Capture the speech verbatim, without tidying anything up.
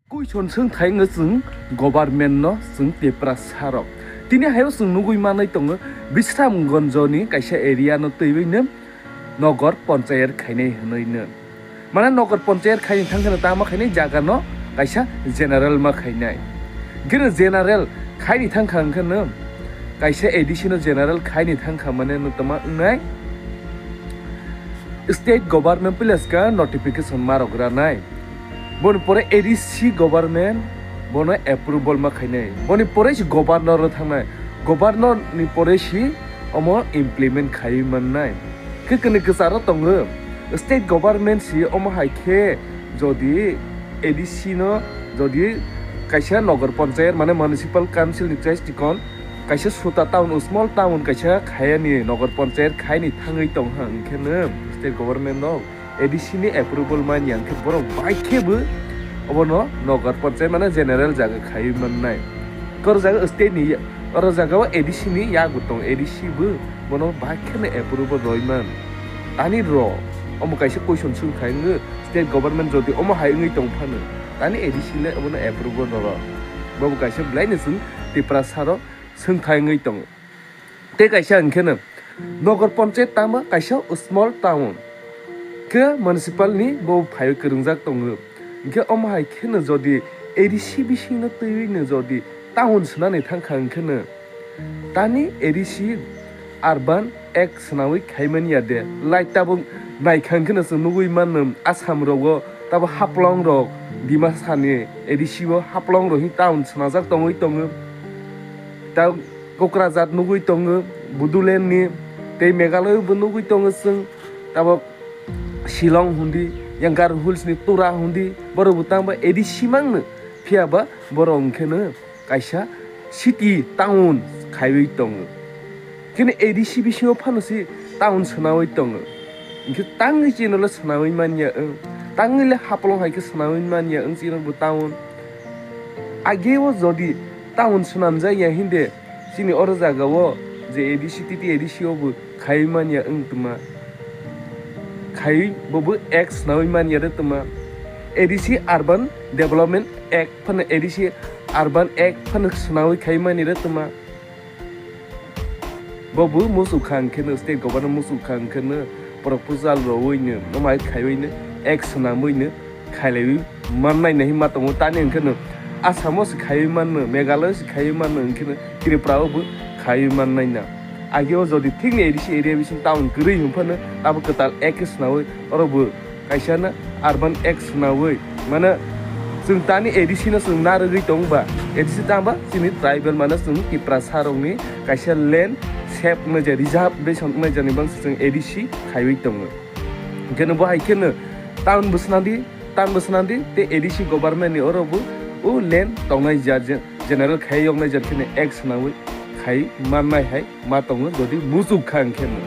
Question swng thai wngwi chwng government no, chwng Tiprasa rok. Tini hayo chwng nugwi manwi tongo, Bisramganj ni kaisa area no twiwi no Nogor Panchayat khainai hwnwi no. Mane Nogor Panchayat khaini thang kheno tama khainai, jaga no kaisa general ma khainai. Gini general khaini thang kha hwnkhe no kaisa A D C no general khaini thang kha mane no tama wngnai. State government please ka notification ma rok ranai. Boni pore A D C government bono approval ma khainai. Boni pore si governor o thangnai. Governor ni pore si omo implement khaiwi mannai. Khe kwnwi kwcharo tongo. State government si omo hai khe jodi A D C no jodi kaisa Nogor Panchayat mane Municipal Council ni chai chikon kaisa suta town, small town kaisa khayani Nogor Panchayat khaini thangwi tong ha hwnkhe no state government no A D C ni approval manya hwnkhe borok bai khe bo obono Nogor Panchayat mane general jaga khaiwi mannai. Kor jaga state ni, oro jaga o A D C ni yak bo tong, A D C bo bono bai kheno approval roi man. Tani ro, omo kaisa question swng thai wngwi state government jodi omo hai wngwi tong phano, tani A D C le obono approval roro. Bobo kaisa belai no chwng Tiprasa ro swng thai wngwi tongo. Tei kaisa hwnkhe no Nogor Panchayat tamo kaisa small town khe municipal ni bo phaiwi kwrwngjak tongo. Hwnkhe omo hai kheno jodi A D C bisingno twiwi no jodi town swnani thang kha hwnkhe no tani A D C urban act swnawi khaimani ya de? Lai tabuk naikha hwnkhe no chwng nugwi mano Assam rogo tabo Haflong rok Dimasa ni A D C o Haflong rok hin town swnajak tongwi tongo. Ta Kokrajhat nugwi tongo, Bodoland ni, tei Meghalaya bo nugwi tongo chwng, tabok Shillong hundi, yang Garo Hills ni Tura hundi, borok bo tangba A D C mangno, phiya ba borok hwnkhe no kaisa city town khaiwi tongo. Kini A D C bisingo phano si town swnawi tongo. Hwnkhe tangwi chini le swnawi manya wng, tangwi le Haflong hai khe swnawi manya wng chini bo town. Ageo jodi town swnamjak ya hinde, chini oro jaga o je A D C, T T A D C o bo khaiwi manya wng tuma. Khaiwi bo bo act swnawi manya de tuma. A D C Urban Development Act phano, A D C Urban Act phano swnawi khaiwi manya de tuma. Bo bo muchuk kha hwnkhe no, state government muchuk kha hwnkhe no, proposal rowi no, no mai khaiwi no, act swnamwi no, khailaiwi mannai nai ma tongo. Tani hwnkhe no Assam o se khaiwi manno, Meghalaya o se khaiwi manno, hwnkhe no Tripura o bo khaiwi mannai na. Age o jodi thik ni A D C area bising town kwrwi hwn phano abo kwtal act khe swnawi oro bo kaisa no Urban Act swnawi mano chwng tani A D C no chwng narwgwi tong ba, A D C tang ba chini tribal mano chwng Tiprasa rokni kaisa land save wngnai ja, reservation wngnai jani bangsa chwng A D C khaiwi tongo. Hwnkhe no bo hai kheno town bo swnamdi, town bo swnamdi, tei A D C government ni oro bo o land tongnai ja, je-, general khai yoknai ja kheno act swnawi khai mannai hai ma tongo, jodi muchuk kha hwnkhe no.